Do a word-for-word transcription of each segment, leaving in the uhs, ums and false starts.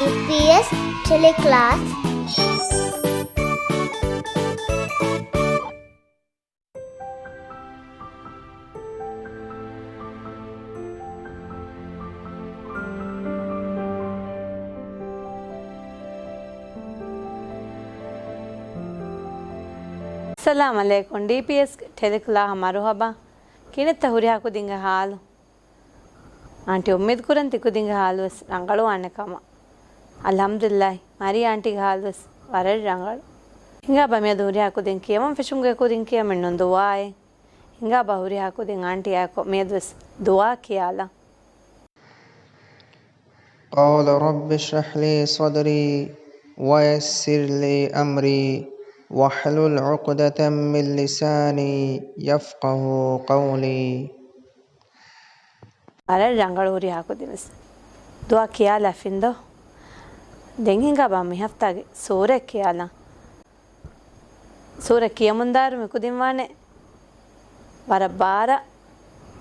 ޑީޕީއެސް ޓެލެކްލާސް. އައްސަލާމް ޢަލައިކުމް. ޑީޕީއެސް ޓެލެކްލާހަށް މަރުޙަބާ. ކިހިނެއްތަ ހުރިހާ ކުދިންގެ ޙާލު؟ އާންޓީ އުއްމީދު ކުރަން ތި ކުދިންގެ ޙާލުވެސް ރަނގަޅުވާނެ ކަމަށް. އަލްޙަމްދުލިއްލާހި، މަރީ އާންޓީގެ ޙާލުވެސް ވަރަށް ރަނގަޅު. ހިނގާބަ މިއަދު ހުރިހާ ކުދިން ކިޔަވަން ފެށުމުގެ ކުރިން ކިޔަމެއްނު ދުޢާއެއް. ހިނގާބަ ހުރިހާ ކުދިން އާންޓީއާއެކު މިއަދުވެސް ދުޢާ ކިޔާލަން. قال رب اشرح لي صدري ويسر لي أمري واحلل عقدة من لساني يفقهوا قولي. ވަރަށް ރަނގަޅު ހުރިހާ ކުދިންވެސް. ދުޢާ ކިޔާލާފިންދޯ. ދެން ހިނގާބާ މި ހަފްތާގެ ސޫރަ ކިޔާލަން. ސޫރަ ކިޔަމުންދާއިރު މިކުދިން ވާނެ ވަރަށް ބާރަށް،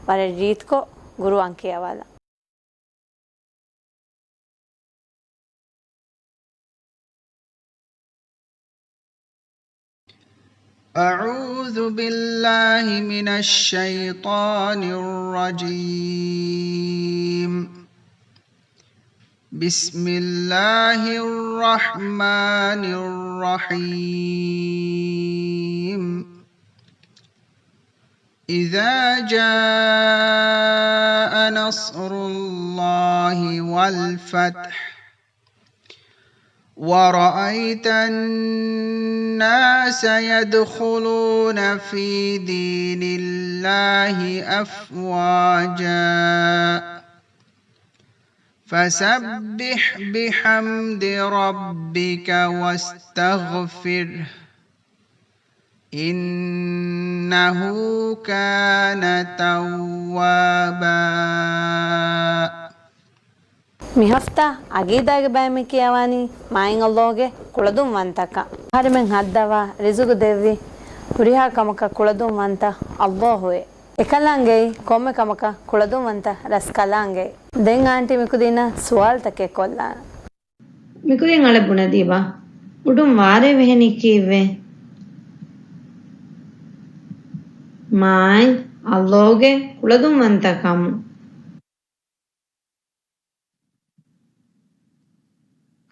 ވަރަށް ރީތިކޮށް ޤުރުއާން ކިޔަވާލަން. أعوذ بالله من الشيطان الرجيم. بسم الله الرحمن الرحيم. إذا جاء نصر الله والفتح ورأيت الناس يدخلون في دين الله أفواجا فسبح بحمد ربك واستغفره إنه كان توابا. މި ހަފްތާ އަގީދާގެ ބައެއް މި ކިޔަވާނީ މާތް ﷲ ގެ ކުޅަދުންވަންތަކަން. އަހަރެމެން ހައްދަވާ ރިޒުގު ދެއްވި ހުރިހާ ކަމަކަށް ކުޅަދުންވަންތަ ﷲ އޭ. އެކަލާނގެއީ ކޮންމެ ކަމަކަށް ކުޅަދުންވަންތަ ރަސްކަލާނގެއީ. ދެން އާންޓީ މިކުދިންނަށް ސުވާލުތަކެއް ކޮށްލާނަން. މިކުދިން އަޅެ ބުނެދީބަ، އުޑުން ވާރޭ ވެހެނީ ކީއްވެ؟ މާތް ﷲ ގެ ކުޅަދުންވަންތަ ކަމުން.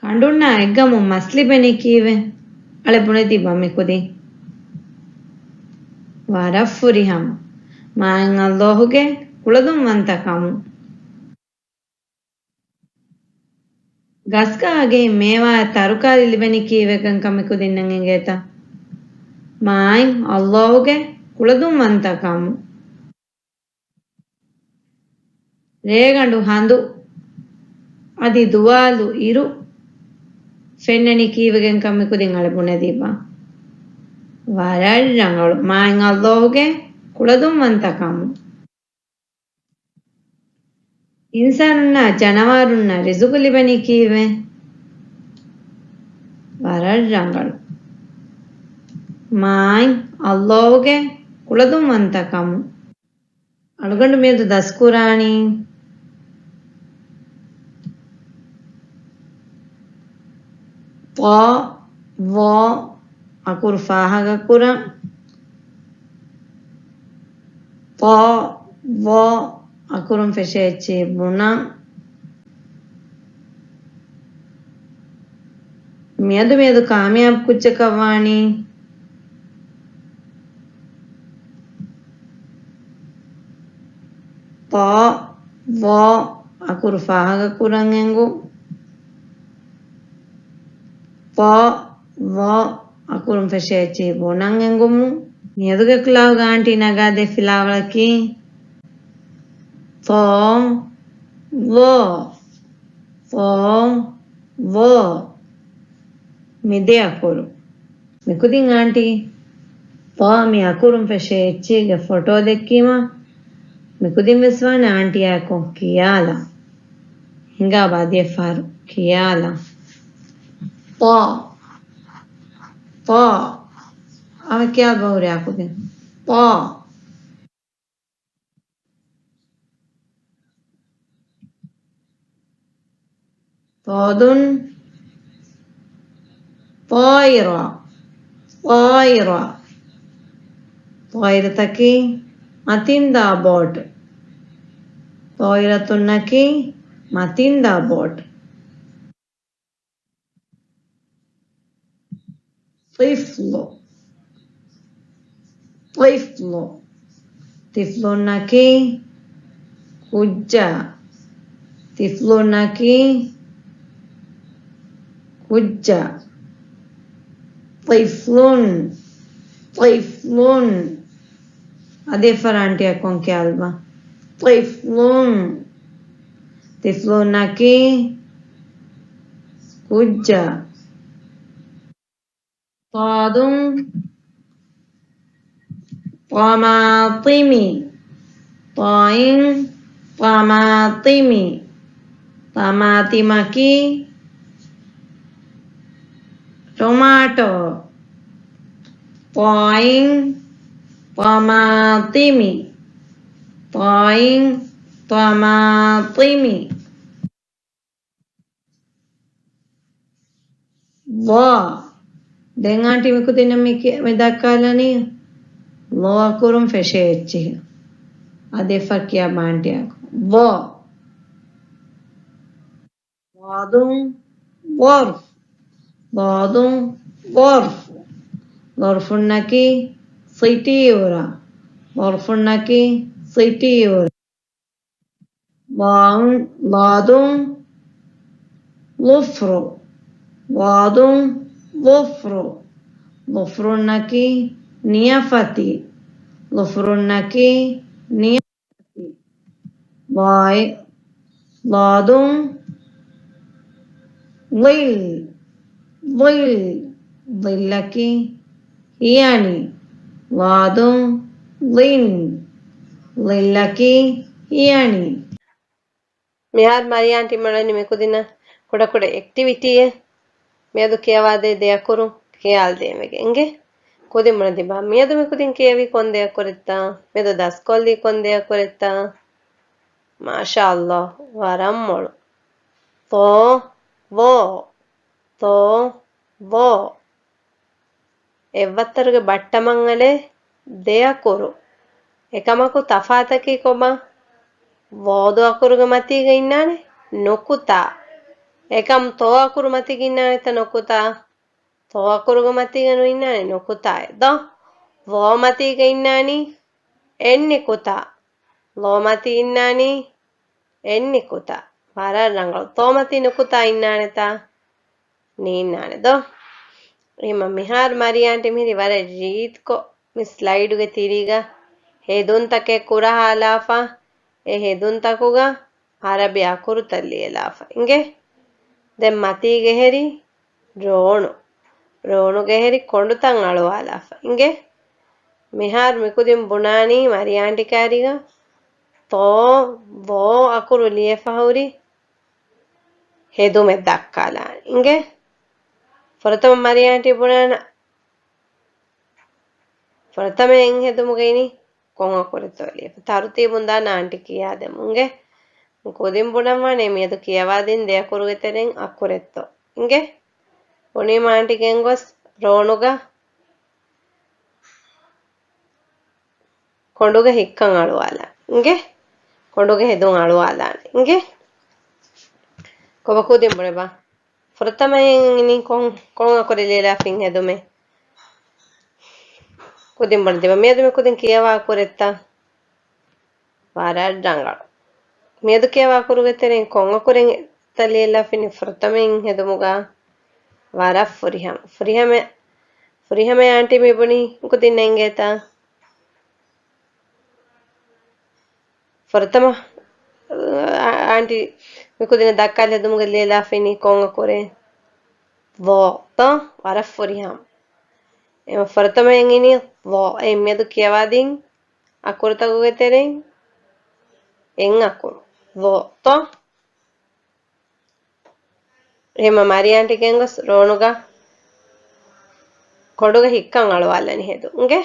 ކަނޑުންނާ އެއްގަމުން މަސް ލިބެނީ ކީއްވެ؟ އަޅެ ބުނެދީބަ މިކުދިން. ވަރަށް ފުރިހަމަ. މާތް ﷲ ގެ ކުޅަދުންވަންތަ ކަމުން. ގަސްގަހާގެ މޭވާއާ ތަރުކާރީ ލިބެނީ ކީއްވެކަންކަން މިކުދިންނަށް އެނގޭތަ؟ މާތް ﷲ ގެ ކުޅަދުންވަންތަ ކަމުން. ރޭގަނޑު ހަނދު އަދި ދުވާލު އިރު ފެންނަނީ ކީއްވެގެންކަން މިކުދިން އަޅެ ބުނެދީބަ. ވަރަށް ރަނގަޅު. މާތް ﷲ ގެ ކުޅަދުންވަންތަ ކަމުން. އިންސާނުންނާ ޖަނަވާރުންނަށް ރިޒުގު ލިބެނީ ކީއްވެ؟ ވަރަށް ރަނގަޅު. މާތް ﷲ ގެ ކުޅަދުންވަންތަ ކަމުން. އަޅުގަނޑު މިއަދު ދަސްކުރާނީ ޠ، ޡ އަކުރު ފާހަގަކުރަން. ޠ، ޡ އަކުރުން ފެށޭ އެއްޗެހި ބުނަން. މިއަދު މިއަދު ކާމިޔާބު ކުއްޖަކަށް ވާނީ ޠ، ޡ އަކުރު ފާހަގަކުރަން އެނގުން. ޠ، ޡ އަކުރުން ފެށޭ އެއްޗެހި ބުނަން އެނގުމުން. މިއަދުގެ ކްލާހުގަ އާންޓީ ނަގާދޭ ފިލާވަޅަކީ ޠ، ޡ، ޠ، ޡ. މި ދެ އަކުރު. މިކުދިން އާންޓީ ޠ މި އަކުރުން ފެށޭ އެއްޗެހިގެ ފޮޓޯ ދެއްކީމަ، މިކުދިން ވެސް ވާނެ އާންޓީއާއެކު ކިޔާލަން. ހިނގާބާ ދިޔަ ފަހަރު ކިޔާލަން. ޠ، ޠ. އަވަ ކިޔާ ބަހުރި އާކުދިން. ޠ. ޠާދުން، ޠާއިރާ، ޠާއިރާ. ޠާއިރަތަކީ މަތިންދާ ބޯޓު. ޠާއިރަތުންނަކީ މަތިންދާ ބޯޓު. ޠިފްލު، ޠިފްލު. ޠިފްލުންނަކީ ކުއްޖާ. ޠިފްލުންނަކީ ކުއްޖާ. ޠިފްލުން، ޠިފްލުން. އަދި އެއްފަހަރު އާންޓީއަށް ކޮން ކިޔާލަން؟ ޠިފްލުން. ޠިފްލުންނަކީ ކުއްޖާ. ޠާދުން، ޠަމާޠިމި. ޠާއިން، ޠަމާޠިމި. ޠަމާޠިމަކީ ޓޮމާޓޯ. ޠާއިން، ޠަމާޠިމި. ޠާއިން، ޠަމާޠިމި. ޟާ. ދެން އާންޓީ މިކުދިންނަށް މި ކި-، މި ދައްކާލަނީ ޟާ އަކުރުން ފެށޭ އެއްޗިހި. އަދި އެއްފަހަރު ކިޔާ އާންޓީއަކު. ޟާ. ޟާދުން، ޡަރްފު. ޟާދުން، ޡަރްފު. ޡަރްފުންނަކީ ސިޓީއުރާ. ޡަރްފުންނަކީ ސިޓީއުރާ. ޟާ، ޟާދުން، ޡުފްރު. ޟާދުން، ޡުފްރު. ޡުފްރުންނަކީ ނިޔަފަތި. ޡުފްރުންނަކީ ނިޔަފަތި. ޟާ، ޟާދުން، ޡިލް. ޡިލް. ޡިލްއަކީ ހިޔަނި. ޟާދުން، ޡިން. ޡިލްއަކީ ހިޔަނި. މިހާރު މަރިޔާ އާންޓީ ބުނަނީ މިކުދިންނަށް ކުޑަކުޑަ އެކްޓިވިޓީއެއް. މިއަދު ކިޔަވާދޭ ދެ އަކުރު ޚިޔާލު ދޭން ވެގެން އިނގޭ. ކުދިން ބުނަން ތިބާ. މިއަދު މިކުދިން ކިޔެވީ ކޮން ދެ އަކުރެއްތަ؟ މިއަދު ދަސްކޮށްލީ ކޮން ދެ އަކުރެއްތަ؟ މާޝާﷲ، ވަރަށް މޮޅު. ޠޯ، ވޯ. ޠޯ، ވޯ. އެއްވައްތަރުގެ ބައްޓަމަށް އަލޭ ދެ އަކުރު. އެކަމަކު ތަފާތަކީ ކޮބާ؟ ވޯ ދޯ އަކުރުގެ މަތީގަ އިންނާނެ ނުކުތާ. އެކަމް ޠޯ އަކުރު މަތީގަ އިންނާނެތަ ނުކުތާ؟ ޠޯ އަކުރުގެ މަތީގަ ނުއިންނާނެ ނުކުތާއެއް ދޯ. ވޯ މަތީގަ އިންނާނީ އެއް ނިކުތާ. ލޯ މަތީ އިންނާނީ އެއް ނިކުތާ. ވަރަށް ރަނގަޅު. ޠޯ މަތީ ނުކުތާ އިންނާނެތާ؟ ނީންނާނެ ދޯ. އެހެންމަ މިހާރު މަރިޔާ އާންޓީ މިހިރީ ވަރަށް ރީތިކޮށް މި ސްލައިޑުގެ ތިރީގަ ހެދުންތަކެއް ކުރަހާލާފަ، އެ ހެދުންތަކުގަ އަރަބި އަކުރުތައް ލިޔެލާފަ އިނގޭ. ދެން މަތީގެ ހެރީ ރޯނު. ރޯނުގެ ހެރީ ކޮނޑުތައް އަޅުވާލާފަ އިނގޭ. މިހާރު މިކުދިން ބުނާނީ މަރިޔާ އާންޓީ ކައިރީގަ ޠޯ، ވޯ އަކުރު ލިޔެފަ ހުރި ހެދުމެއް ދައްކާލާނެ އިނގޭ. ފުރަތަމަ މަރިޔާ އާންޓީ ބުނާނަ، ފުރަތަމަ އެއް ހެދުމުގައި ނީ ކޮން އަކުރެއްތޯ ލިޔެފަ. ތަރުތީބުން ދާން އާންޓީ ކިޔާދެމު އިނގޭ. ކުދިން ބުނަންވާނެ މިއަދު ކިޔަވާދިން ދެ އަކުރުގެ ތެރެއިން އަކުރެއްތޯ އިނގޭ. ބުނީމަ އާންޓީ ގެންގޮސް ރޯނުގަ ކޮނޑުގަ ހިއްކަން އަޅުވާލާ އިނގޭ. ކޮނޑުގަ ހެދުން އަޅުވާލާނެ އިނގޭ. ކޮބާ ކުދިން ބުނެބާ. ފުރަތަމައިން އިނީ ކޮން، ކޮން އަކުރެއް ލިޔެލާފަ އިން ހެދުމެއް؟ ކުދިން ބުނެދީބަ. މިއަދު މި ކުދިން ކިޔަވާ އަކުރެއްތަ؟ ވަރަށް ރަނގަޅު. މިއަދު ކިޔަވާ އަކުރުގެ ތެރެއިން ކޮން އަކުރެއްތަ ލިޔެލާފަ އިނީ ފުރަތަމައިން ހެދުމުގަ؟ ވަރަށް ފުރިހަމަ. ފުރިހަމަ، ފުރިހަމަ އާންޓީ މި ބުނީ ކުދިން އެނގޭތަ؟ ފުރަތަމަ، އާ، އާންޓީ މި ކުދިން ދައްކާލި ހެދުމުގަ ލިޔެލާފަ އިނީ ކޮން އަކުރެއް؟ ވޯ ތޯ؟ ވަރަށް ފުރިހަމަ. އެ ފުރަތަމައިން އިނީ ވޯ. އެ މިއަދު ކިޔަވާދިން އަކުރުތަކުގެ ތެރެއިން އެއް އަކުރު. ވޯ ތޯ؟ އެހެންމަ މަރިޔާ އާންޓީ ގެންގޮސް ރޯނުގަ ކޮނޑުގަ ހިއްކަން އަޅުވާލަނީ ހެދުން އިނގޭ.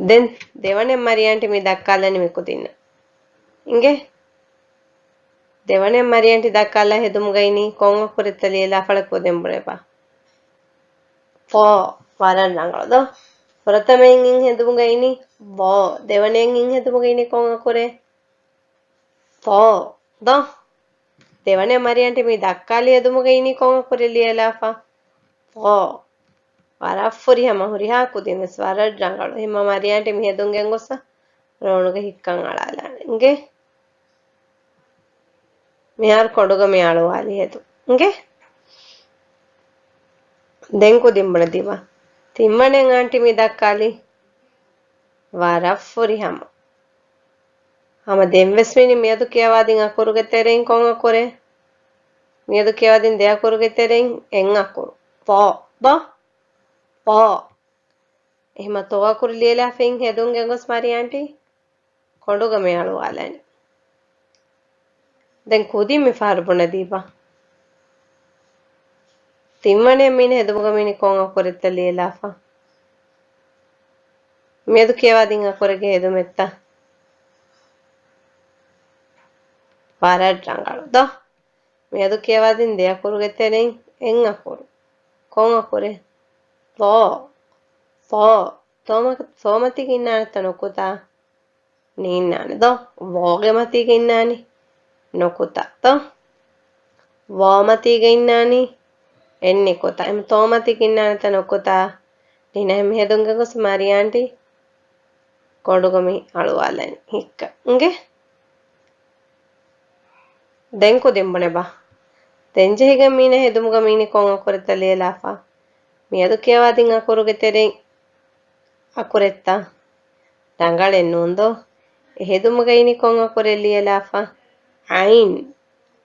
ދެން ދެވަނަ މަރިޔާ އާންޓީ މި ދައްކާލަނީ މި ކުދިންނަށް. އިނގޭ. ދެވަނައަށް މަރިޔާ އަންޓީ ދައްކާލާ ހެދުމުގައިނީ ކޮން އަކުރެއްތަ ލިޔެލާފަޅަ ކުދިން ބުނެބަ. ފޯ. ވަރަށް ރަނގަޅު ދޯ. ފުރަތަމައިން އިން ހެދުމުގައިނީ ވޯ. ދެވަނައިން އިން ހެދުމުގައިނީ ކޮން އަކުރެއް؟ ފޯ. ދޯ. ދެވަނައަށް މަރިޔާ އަންޓީ މި ދައްކާލި ހެދުމުގައިނީ ކޮން އަކުރެއް ލިޔެލާފަ؟ ފޯ. ވަރަށް ފުރިހަމަ ހުރިހާ ކުދިން ވެސް ވަރަށް ރަނގަޅު. އެހެންމަ މަރިޔާ އަންޓީ މި ހެދުން ގެންގޮސް ރޯނުގެ ހިއްކަން އަޅާލާނެ. އިނގޭ. މިހާރު ކޮނޑުގަ މި އަޅުވާލި ހެދުން. އިނގޭ. ދެން ކުދިން ބުނެދީބަ. ތިންވަނައަށް އަންޓީ މި ދައްކާލި ވަރަށް ފުރިހަމަ. ހަމަ ދެން ވެސް މިނި މިއަދު ކިޔަވާދިން އަކުރުގެ ތެރެއިން ކޮން އަކުރެއް؟ މިއަދު ކިޔަވާދިން ދެ އަކުރުގެ ތެރެއިން އެއް އަކުރު. ތޯ. ދޯ. ތޯ. އެހެމަ ތޯ އަކުރު ލިޔެލާފައިން ހެދުން ގެންގޮސް މަރިޔާ އަންޓީ ކޮނޑުގަ މި އަޅުވާލަނީ. ދެން ކުދިން މި ފަހަރު ބުނެދީބަ. ތިންވަނައަށް މިނި ހެދުމުގަ މިނި ކޮން އަކުރެއްތަ ލިޔެލާފަ. މިއަދު ކިޔަވާދިން އަކުރެއްގެ ހެދުމެއްތަ؟ ވަރަށް ރަނގަޅު ދޯ. މިއަދު ކިޔަވާދިން ދެ އަކުރުގެ ތެރެއިން އެއް އަކުރު. ކޮން އަކުރެއް؟ ތޯ. ތޯ. ތޯ މަ-، ތޯ މަތީގަ އިންނާނެތަ ނުކުތާ؟ ނީންނާނެ ދޯ. ވޯގެ މަތީގަ އިންނާނީ ނުކުތާ ދޯ. ވޯ މަތީގަ އިންނާނީ އެއް ނުކުތާ. އެމަ ތޯ މަތީގަ އިންނާނެތަ ނުކުތާ؟ ނީންނާ މި ހެދުން ގެންގޮސް މަރިޔާ އަންޓީ ކޮނޑުގަ މި އަޅުވާލަނީ ހިއްކަ. އިނގޭ. ދެން ކުދިން ބުނެބަ. ދެން ޖެހިގެން މީނަ ހެދުމުގަ މީނި ކޮން އަކުރެއްތަ ލިޔެލާފަ. މިއަދު ކިޔަވާދިން އަކުރުގެ ތެރެއިން އަކުރެއްތަ؟ ރަނގަޅެއް ނޫން ދޯ. އެ ހެދުމުގައިނީ ކޮން އަކުރެއް ލިޔެލާފަ؟ އައިން.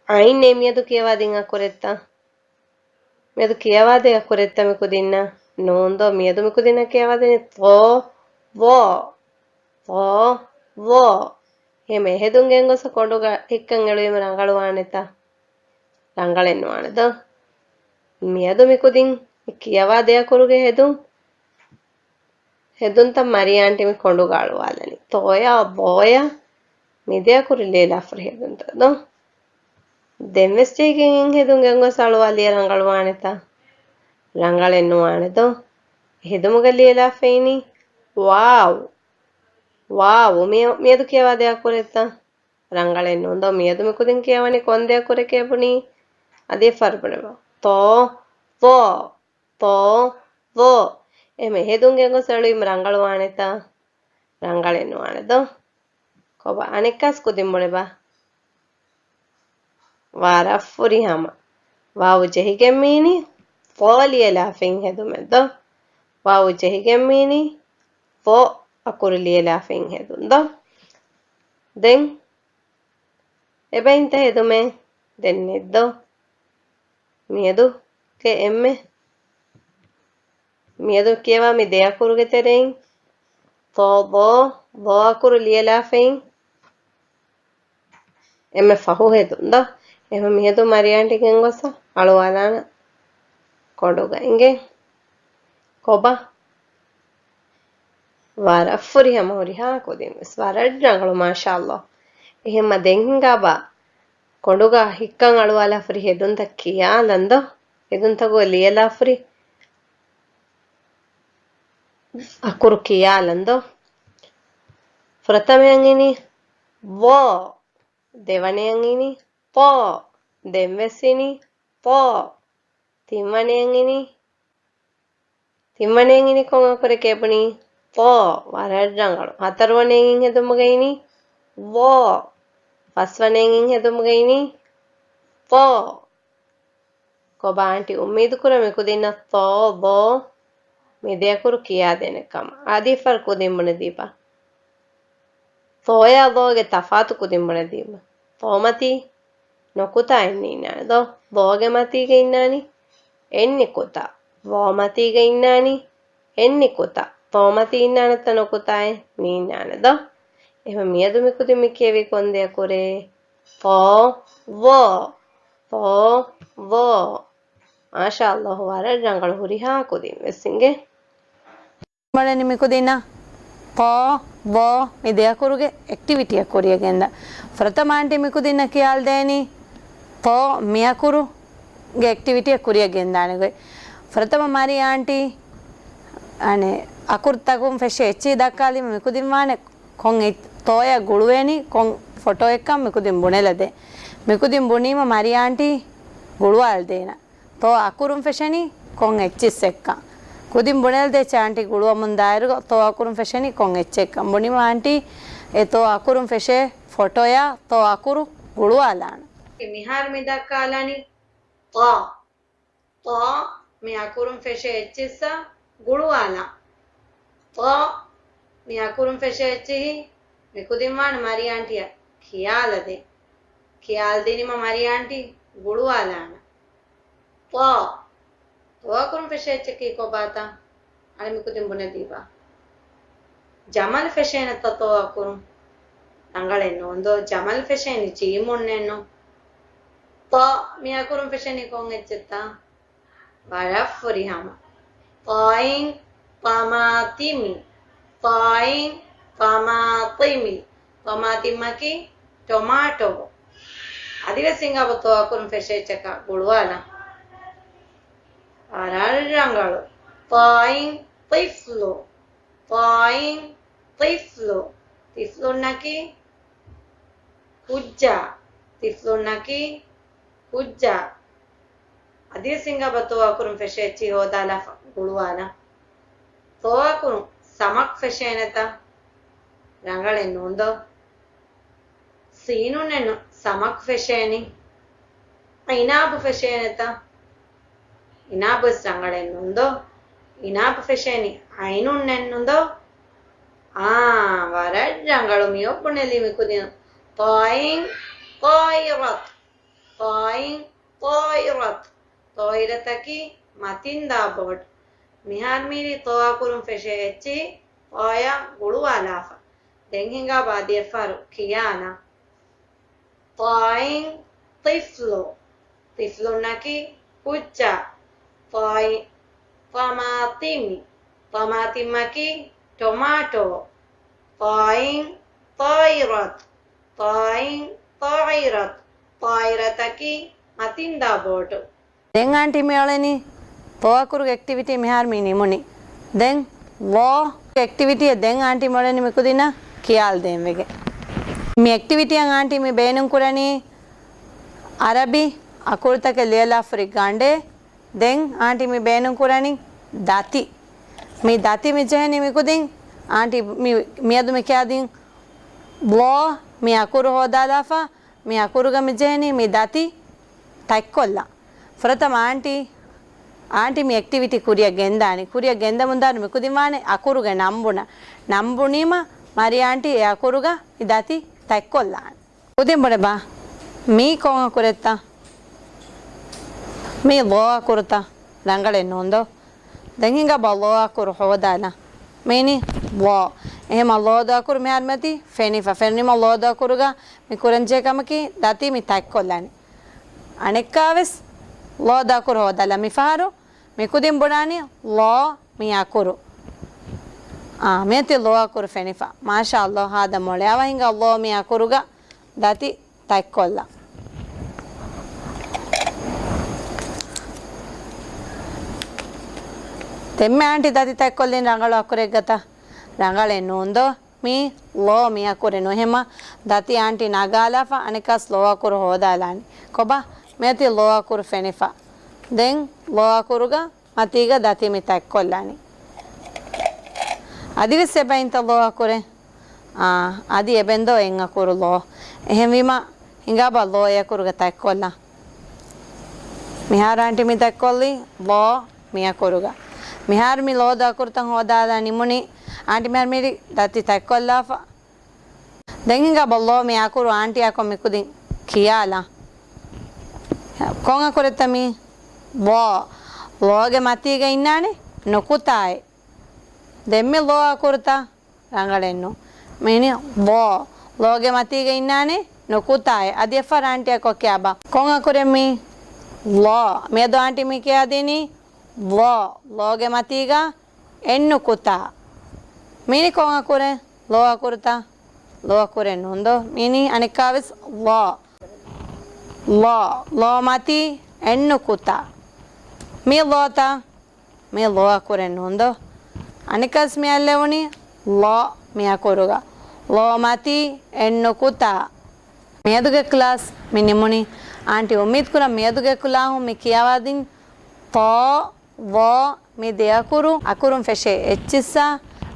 އައިން އެ މިއަދު ކިޔަވާދިން އަކުރެއްތަ؟ މިއަދު ކިޔަވާދޭ އަކުރެއްތަ މި ކުދިންނަށް؟ ނޫން ދޯ. މިއަދު މި ކުދިންނަށް ކިޔަވާދެނީ ތޯ، ވޯ. ތޯ، ވޯ. އެހެމަ އެ ހެދުން ގެންގޮސް ކޮނޑުގަ ހިއްކަން އެޅުވީމަ ރަނގަޅުވާނެތަ؟ ރަނގަޅެއް ނުވާނެ ދޯ. މިއަދު މި ކުދިން ކިޔަވާ ދެ އަކުރުގެ ހެދުން، ހެދުންތައް މަރިޔާ އަންޓީ މި ކޮނޑުގަ އަޅުވާލަނީ. ތޯޔާ، ބޯޔާ، މި ދެ އަކުރު ލިޔެލާފަ ހުރި ހެދުންތައް ދޯ. ދެން ވެސް ޖެހިގެން ހެދުން ގެންގޮސް އަޅުވާލިޔަ ރަނގަޅުވާނެތަ؟ ރަނގަޅެއް ނުވާނެ ދޯ. ހެދުމުގަ ލިޔެލާފައިނީ ވާވް. ވާވް. މި-، މިއަދު ކިޔަވާ ދެ އަކުރެއްތަ؟ ރަނގަޅެއް ނޫން ދޯ. މިއަދު މި ކުދިން ކިޔަވަނީ ކޮން ދެ އަކުރެކޭ ބުނީ؟ އަދި އެއްފަހަރު ބުނެބަ. ތޯ، ވޯ. ތޯ، ވޯ. އެހެމަ އެ ހެދުން ގެންގޮސް އެޅުވީމަ ރަނގަޅުވާނެތަ؟ ރަނގަޅެއް ނުވާނެ ދޯ. ކޮބާ އަނެއްކާސް ކުދިން ބުނެބަ. ވަރަށް ފުރިހަމަ. ވާވު ޖެހިގެން މީނީ ފޯ ލިޔެލާފައިން ހެދުމެއް ދޯ. ވާވު ޖެހިގެން މީނީ ފޯ އަކުރު ލިޔެލާފައިން ހެދުން ދޯ. ދެން އެބައިންތަ ހެދުމެއް؟ ދެން ނެތް ދޯ. މިއަދު ކެ އެންމެ. މިއަދު ކިޔަވާ މި ދެ އަކުރުގެ ތެރެއިން ތޯ، ބޯ، ބޯ އަކުރު ލިޔެލާފައިން އެންމެ ފަހު ހެދުން ދޯ. އެހެމަ މިހެދުން މަރިޔާ އަންޓީ ގެންގޮސް އަޅުވާލާނަ ކޮނޑުގަ. އިނގޭ. ކޮބާ؟ ވަރަށް ފުރިހަމަ ހުރިހާ ކުދިން ވެސް. ވަރަށް ރަނގަޅު، މާޝާﷲ. އެހެންމަ ދެން ހިނގާބާ ކޮނޑުގަ ހިއްކަން އަޅުވާލާފަ ހުރި ހެދުންތައް ކިޔާލަން ދޯ. ހެދުންތަކުގަ ލިޔެލާފަ ހުރި އަކުރު ކިޔާލަން ދޯ. ފުރަތަމައަށް އިނީ ވޯ. ދެވަނައަށް އިނީ ތޯ. ދެން ވެސް އިނީ ތޯ. ތިންވަނައަށް އިނީ، ތިންވަނައަށް އިނީ ކޮން އަކުރެކޭ ބުނީ؟ ތޯ. ވަރަށް ރަނގަޅު. ހަތަރުވަނައަށް ހެދުމުގަ އިނީ ވޯ. ފަސްވަނައަށް ހެދުމުގަ އިނީ ތޯ. ކޮބާ އަންޓި އުއްމީދު ކުރަން މި ކުދިންނަށް ތޯ، ބޯ މި ދެ އަކުރު ކިޔާދޭނެ ކަމަށް. އަދި އެއްފަހަރު ކުދިން ބުނެދީބަ. ތޯޔާ ބޯގެ ތަފާތު ކުދިން ބުނެދީމަ. ތޯ މަތީ ނުކުތާ އެއް ނީންނާނެ ދޯ. ބޯގެ މަތީގަ އިންނާނީ އެއް ނުކުތާ. ބޯ މަތީގަ އިންނާނީ އެއް ނުކުތާ. ތޯ މަތީ އިންނާނެތަ ނުކުތާއެއް ނީންނާނެ ދޯ. އެހެން މިއަދު މި ކުދިން މި ކިޔެވީ ކޮން ދެ އަކުރެއް؟ ތޯ، ވޯ. ތޯ، ވޯ. މާޝާﷲ، ވަރަށް ރަނގަޅު ހުރިހާ ކުދިން ވެސް އިނގޭ. ބަލަނީ މި ކުދިންނަށް. ޠޯ، ޟޯ މި ދެ އަކުރުގެ އެކްޓިވިޓީއަށް ކުރިއަށް ގެންދާ. ފުރަތަމަ އާންޓީ މި ކުދިންނަށް ކިޔާލަދޭނީ ޠޯ މި އަކުރުގެ އެކްޓިވިޓީއަށް ކުރިއަށް ގެންދާނެ ގޮތް. ފުރަތަމަ މަރި އާންޓީ، އަނެއް، އަކުރުތަކުން ފެށޭ އެއްޗިހި ދައްކާލީމަ މި ކުދިން ވާނެ ކޮން އެއް-، ޠޯއަށް ގުޅުވޭނީ ކޮން ފޮޓޯއެއްކަން މި ކުދިން ބުނެލަދޭ. މި ކުދިން ބުނީމަ މަރި އާންޓީ ގުޅުވާލަދޭނަ. ޠޯ އަކުރުން ފެށެނީ ކޮން އެއްޗިސް އެއްކަން. ކުދިން ބުނެލަދޭ އާންޓީ ގުޅުވަމުން ދާއިރުގަ ޠޯ އަކުރުން ފެށެނީ ކޮން އެއްޗެއްކަން. ބުނީމަ އާންޓީ އެ ޠޯ އަކުރުން ފެށޭ ފޮޓޯއާ ޠޯ އަކުރު ގުޅުވާލާނަ. މިހާރު މި ދައްކާލަނީ ޠޯ. ޠޯ މި އަކުރުން ފެށޭ އެއްޗިއްސަށް ގުޅުވާލާ. ޠޯ މި އަކުރުން ފެށޭ އެއްޗިހި މި ކުދިން ވާނެ މަރި އާންޓީއަށް ކިޔާލަދޭ. ކިޔާލަދިނީމަ މަރި އާންޓީ ގުޅުވާލާނަ. ޠޯ. ޠޯ އަކުރުން ފެށޭ އެއްޗަކީ ކޮބާތަ؟ އަޅެ މި ކުދިން ބުނެދީބާ. ޖަމަލު ފެށޭނެތަ ޠޯ އަކުރުން؟ ރަނގަޅެއް ނޫންދޯ؟ ޖަމަލު ފެށޭނީ ޖީމުންނެއްނު. ޠޯ މި އަކުރުން ފެށެނީ ކޮން އެއްޗެއްތަ؟ ވަރަށް ފުރިހަމަ. ޠާއިން، ޠަމާތިމި. ޠާއިން، ޠަމާތިމި. ޠަމާތިމަކީ ޓޮމާޓޯ. އަދިވެސް ހިނގާބަ ޠޯ އަކުރުން ފެށޭ އެއްޗަކަށް ގުޅުވާލަން. ވަރަށް ރަނގަޅު. ޠާއިން، ޠިފްލު. ޠާއިން، ޠިފްލު. ޠިފްލުންނަކީ ކުއްޖާ. ޠިފްލުންނަކީ ކުއްޖާ. އަދިވެސް ހިނގާބަ ޠޯ އަކުރުން ފެށޭ އެއްޗިހި ހޯދާލާފަ ގުޅުވާލަން. ޠޯ އަކުރުން ސަމަކް ފެށޭނެތަ؟ ރަނގަޅެއް ނޫންދޯ؟ ސީނުންނެއްނު ސަމަކު ފެށޭނީ. އިނާބު ފެށޭނެތަ؟ އިނާބުވެސް ރަނގަޅެއް ނޫންދޯ؟ އިނާބު ފެށޭނީ އައިނުންނެއްނުދޯ؟ އާ، ވަރަށް ރަނގަޅު. މިއޮއް ބުނެލީ މި ކުދިން. ޠާއިން، ޠާއިރަތު. ޠާއިން، ޠާއިރަތު. ޠާއިރަތަކީ މަތިންދާ ބޯޓު. މިހާރު މީރީ ޠޯ އަކުރުން ފެށޭ އެއްޗިހި ޠާއަށް ގުޅުވާލާފަ. ދެން ހިނގާބަ އަދި އެއްފަހަރު ކިޔާނަން. ޠާއިން، ޠިފްލު. ޠިފްލުންނަކީ ކުއްޖާ. ޠާއި-، ޠަމާތިމި. ޠަމާތިމަކީ ޓޮމާޓޯ. ޠާއިން، ޠާއިރަތު. ޠާއިން، ޠާއިރަތު. ޠާއިރަތަކީ މަތިންދާ ބޯޓު. ދެން އާންޓީ މިއުޅެނީ ޠޯ އަކުރުގެ އެކްޓިވިޓީ މިހާރު މި ނިމުނީ. ދެން ޟޯ އެކްޓިވިޓީއެއް ދެން އާންޓީ މިއުޅެނީ މި ކުދިންނަށް ކިޔާލަދޭން ވެގެން. މި އެކްޓިވިޓީއަށް އާންޓީ މި ބޭނުން ކުރަނީ އަރަބި އަކުރުތަކެއް ލިޔަލާފަ ހުރި ގަނޑެއް. ދެން އާންޓީ މި ބޭނުން ކުރަނީ ދަތި. މި ދަތި މި ޖެހެނީ މި ކުދިން. އާންޓީ މި، މިއަދު މި ކިޔާދިން ޟޯ މި އަކުރު ހޯދާލާފަ. މި އަކުރުގަ މި ޖެހެނީ މި ދަތި ތަތްކޮށްލަން. ފުރަތަމަ އާންޓީ، އާންޓީ މި އެކްޓިވިޓީ ކުރިއަށް ގެންދާނީ. ކުރިއަށް ގެންދެމުންދާނު މި ކުދިން ވާނެ އަކުރުގެ ނަން ބުނަން. ނަން ބުނީމަ މަރި އާންޓީ އެ އަކުރުގަ މި ދަތި ތަތްކޮށްލާނެ. ކުދިން ބުނެބާ. މީ ކޮން އަކުރެއްތަ؟ މީ ޟޯ އަކުރުތަ؟ ރަނގަޅެއް ނޫންދޯ؟ ދެން ހިނގާބަ ޟޯ އަކުރު ހޯދާލަން. މީނީ ޟޯ. އެހެމަ ޟޯ ދޯ އަކުރު މިހާރު މިއޮތީ ފެނިފަ. ފެނުނީމަ ޟޯ ދޯ އަކުރުގަ މި ކުރަންޖެހޭ ކަމަކީ ދަތި މި ތަތްކޮށްލާނީ. އަނެއްކާވެސް ޟޯ ދޯ އަކުރު ހޯދާލަން. މިފަހަރު މި ކުދިން ބުނާނީ ޟޯ މި އަކުރު. އާ، މިއޮތީ ޟޯ އަކުރު ފެނިފަ. މާޝާﷲ، ހާދަ މޮޅެއް. އަވަހިނގާ ޟޯ މި އަކުރުގަ ދަތި ތަތްކޮށްލަން. ދެންމެ އާންޓީ ދަތި ތަތްކޮށްލީން ރަނގަޅު އަކުރެއްގަތަ؟ ރަނގަޅެއް ނޫންދޯ؟ މީ ޟޯ މި އަކުރެއް ނުހެމަ ދަތި އާންޓީ ނަގާލާފަ އަނެއްކާސް ޟޯ އަކުރު ހޯދާލާނީ. ކޮބާ؟ މިއޮތީ ޟޯ އަކުރު ފެނިފަ. ދެން ޟޯ އަކުރުގަ މަތީގަ ދަތި މި ތަތްކޮށްލާނީ. އަދިވެސް އެބައިންތަ ޟޯ އަކުރެއް؟ އާ، އަދި އެބައިންދޯ އެއް އަކުރު ޟޯ. އެހެންވީމަ ހިނގާބަ ޟޯ އެ އަކުރުގަ ތަތްކޮށްލަން. މިހާރު އާންޓީ މި ތަތްކޮށްލީ ޟޯ މި އަކުރުގަ. މިހާރު މި ޟޯ ދޯ އަކުރުތައް ހޯދާލާ ނިމުނީ. އާންޓީ މިހާރު މިރި ދަތި ތަތްކޮށްލާފަ. ދެން ހިނގާބަ ޟޯ މި އަކުރު އާންޓީއާ ކޮށް މި ކުދިން ކިޔާލަން. ކޮން އަކުރެއްތަ މީ؟ ޟޯ. ޟޯގެ މަތީގަ އިންނާނެ ނުކުތާއެއް. ދެން މި ޟޯ އަކުރުތަ؟ ރަނގަޅެއްނު. މީނީ ޟޯ. ޟޯގެ މަތީގަ އިންނާނެ ނުކުތާއެއް. އަދި އެއްފަހަރު އާންޓީއާ ކޮށް ކިޔާބަ. ކޮން އަކުރެއް މީ؟ ޟޯ. މިއަދު އާންޓީ މި ކިޔާދިނީ ޟޯ. ޟޯގެ މަތީގަ އެއް ނުކުތާ. މީނީ ކޮން އަކުރެއް؟ ލޯ އަކުރުތަ؟ ލޯ އަކުރެއް ނޫންދޯ؟ މީނީ އަނެއްކާވެސް ލޯ. ލޯ. ލޯ މަތީ އެއްނުކުތާ. މީ ލޯތަ؟ މީ ލޯ އަކުރެއް ނޫންދޯ؟ އަނެއްކާވެސް މި އަތްލެވުނީ ލޯ މި އަކުރުގަ. ލޯ މަތީ އެއްނުކުތާ. މިއަދުގެ ކްލާސް މި ނިމުނީ. އާންޓީ އުއްމީދުކުރަން މިއަދުގެ ކްލާހުން މި ކިޔަވާދިން ތޯ، ވޯ، މި ދެ އަކުރު، އަކުރުން ފެށޭ އެއްޗިއްސާ،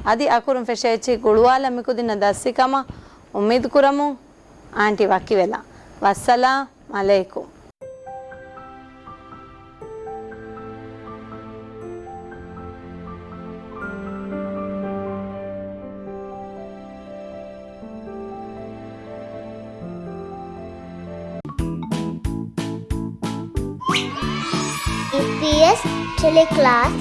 އަދި އަކުރުން ފެށޭ އެއްޗިހި ގުޅުވާލަން މި ކުދިންނަށް ދަސްވި ކަމަށް އުއްމީދުކުރަމުން. އާންޓީ ވަކިވެލާ. ވައްސަލާމް އަލައިކުމް. އީޕީއެސް ޓެލެކްލާސް.